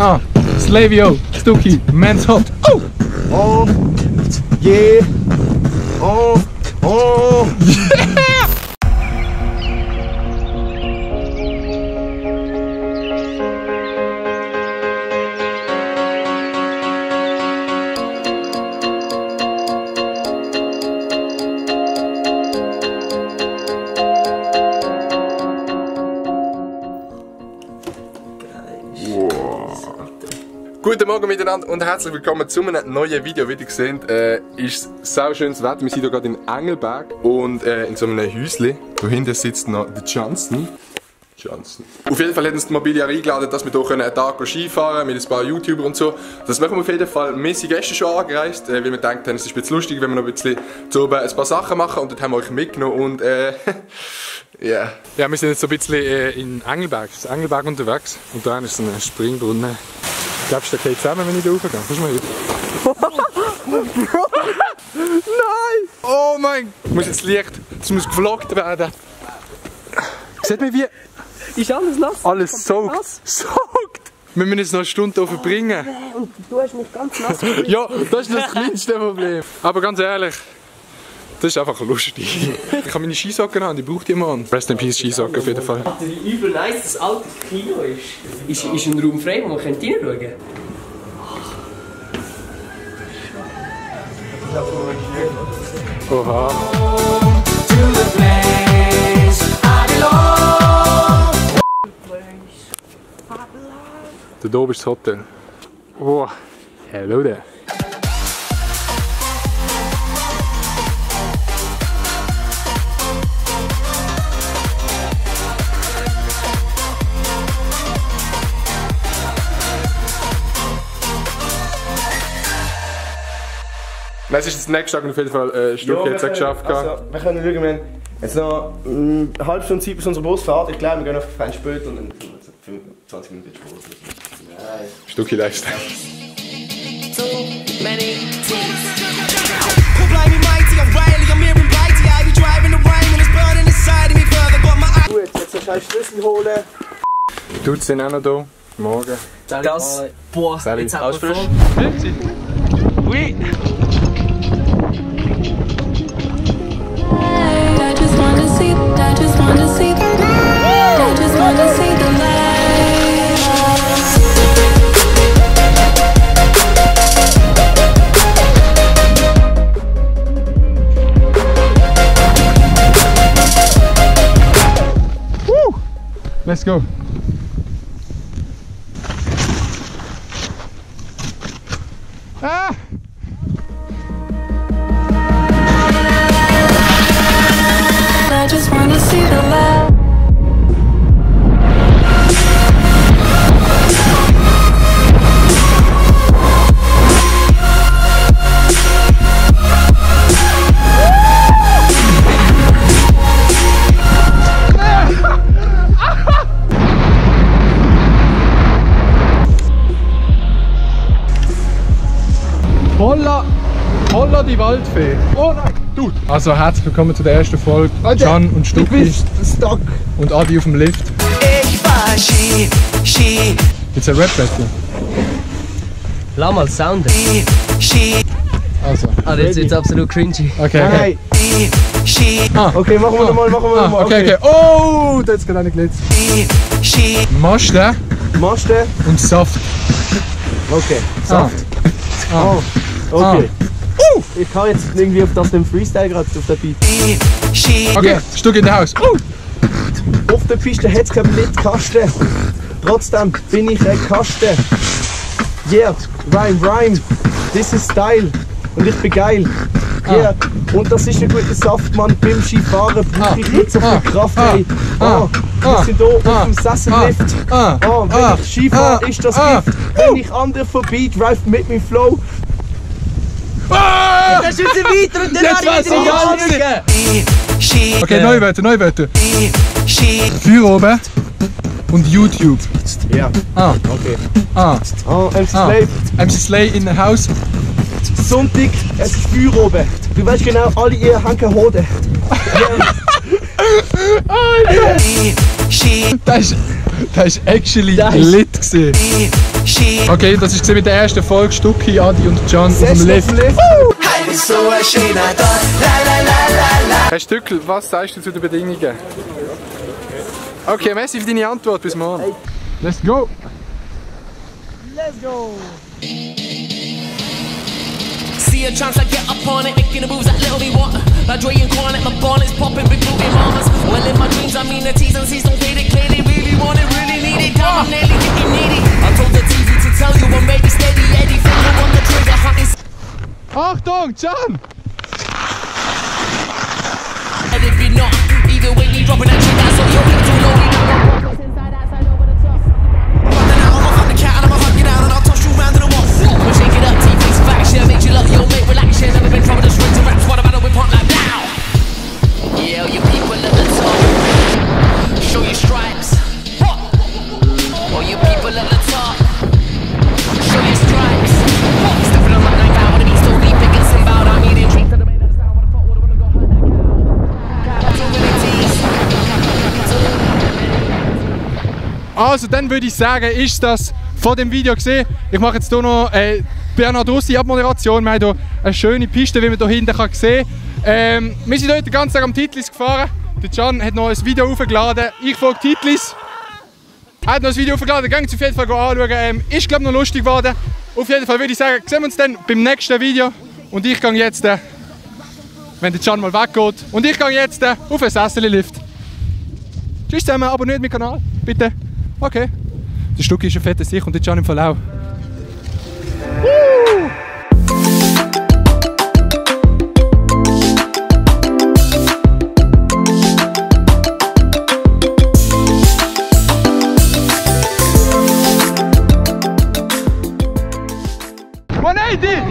Ah, Slavio, Stucky, Man's Hot. Oh! Oh! Yeah! Oh! Oh! Yeah! Guten Morgen miteinander und herzlich willkommen zu einem neuen Video. Wie ihr seht, ist sau schönes Wetter. Wir sind hier gerade in Engelberg und in so einem Häuschen. Da hinten sitzt noch der Johnson. Auf jeden Fall hat uns die Mobiliar eingeladen, dass wir hier einen Tag Skifahren können mit ein paar YouTuber und so. Das machen wir auf jeden Fall. Wir sind gestern schon angereist, weil wir gedacht haben, es ist ein bisschen lustig, wenn wir noch ein bisschen zu oben ein paar Sachen machen. Und dort haben wir euch mitgenommen und yeah. Ja, wir sind jetzt so ein bisschen in Engelberg, unterwegs. Und da ist so ein Springbrunnen. Glaubst du, der geht zusammen, wenn ich da raufgehe? Kannst du mal Bro! Nein! Oh mein Gott! Muss jetzt Licht, das muss gefloggt werden. Seht ihr, wie Ist alles nass? alles saugt? Wir müssen jetzt noch eine Stunde hier verbringen. Und du hast mich ganz nass gemacht. Ja, das ist das kleinste Problem. Aber ganz ehrlich, das ist einfach lustig. Ich habe meine Skisocken an, die braucht jemand. Rest in Peace Skisocken auf jeden Fall. Wie übel nice das alte Kino ist. Ist ein Raum frei, wo man reinschauen könnte? Oha. Da oben ist das Hotel. Oh, hello there. Nein, es ist das nächste Tag und auf jeden Fall ein Stück jetzt geschafft. Also, wir können schauen, wir haben jetzt noch eine halbe Stunde Zeit bis unsere Busfahrt. Ich glaube, wir gehen auf einen später und dann 20 Minuten Sport. Nein. Stücki Lifestyle. Gut, jetzt kannst du einen Schlüssel holen. Tut sind auch noch da. Morgen. Das, boah, Salut. jetzt haben wir voll. Oui. I just wanna see the light. Woo! Let's go. Ah! I just wanna see the light. Holla die Waldfee. Oh nein, du. Also herzlich willkommen zu der ersten Folge. Alter, Can und du Stucki bist stuck. und Adi auf dem Lift. Ich war Ski. Jetzt ein Rap-Battle. Lass mal Sound. Also. Ah, jetzt wird's absolut cringy. Okay. Nein. Ah. Okay, machen wir nochmal, Okay. Oh, da hat's gerade eine glitzt. Maste Maste und Saft. Okay, Saft. Oh, okay. Ich kann jetzt irgendwie auf das dem Freestyle gerade auf der Beat. Okay, Stucki in der Haus. Auf der Piste hat es keinen Blitzkasten. Trotzdem bin ich ein Kasten. Yeah, Rhyme. This is Style. Und ich bin geil. Yeah. Und das ist ein guter Saft, Mann. Beim Skifahren brauche ich nicht so viel Kraft. Ey. Wir sind hier auf dem Sessellift. Wenn ich Skifahre, ist das Gift. Wenn ich andere vorbei drive mit meinem Flow. Das ist jetzt weiter und dann Jetzt habe ich wieder die Gang. Okay, Neuwörter. Für oben und YouTube. Ja. Okay. MC Slave. MC Slay in the house. Sonntag, es ist Feuer oben. Du weißt genau, alle ihr haben keine Hoden. Das ist actually lit gewesen. she. Okay, das ist mit der ersten Folge Stucki, Adi und Can auf dem Lift. Heim ist so ein schöner Tag. La la la la la. Herr Stückl, was sagst du zu den Bedingungen? Okay, merci für deine Antwort, bis morgen. Let's go! See a chance, I get up on it, making the moves that little me want. Like Dre and Cornet, my bonnet's popping, big booty mamas. Well, in my dreams, I mean the T's and C's don't fade it clearly. Really want it, really need it. Damn, I'm nearly getting needy. I told the TV to tell you I'm ready, steady, Eddie. Finger on the trigger, hunting. Achtung, Can! And if you're not, either way, we dropping that shit, that's all you're to know. Inside, outside, over the top. Running out, I'ma hunt the cat and I'ma hunt you down and I'll toss you round in the wall. We'll shake it up, TV's faction, make you look, yo, mate, relax, yeah. Never been trouble, just straight to raps, what about a whip on like now? Yeah, you people at the top, show your stripes. All you people at the top, show your stripes. Stepping on my line, I wanna be so deep, picking some bout, I'm eating drinks to the main of the sound, what the fuck, what wanna go hunt that cow? Too many T's. Also, dann würde ich sagen, ist das von dem Video gesehen. Ich mache jetzt hier noch Bernhard Russi Abmoderation. Wir haben hier eine schöne Piste, wie man hier hinten sehen kann. Wir sind heute den ganzen Tag am Titlis gefahren. Der Can hat noch ein Video aufgeladen. Ich folge Titlis. Er hat noch ein Video aufgeladen. Geht auf jeden Fall anschauen. Ist, glaube ich, noch lustig geworden. Auf jeden Fall würde ich sagen, sehen wir uns dann beim nächsten Video. Und ich gehe jetzt, wenn der Can mal weggeht, und ich gehe jetzt auf einen Sessellift. Tschüss zusammen, abonniert meinen Kanal, bitte. Okay. Der Stucki ist ein fetter Sicht und der Can im Fall auch. ¡180!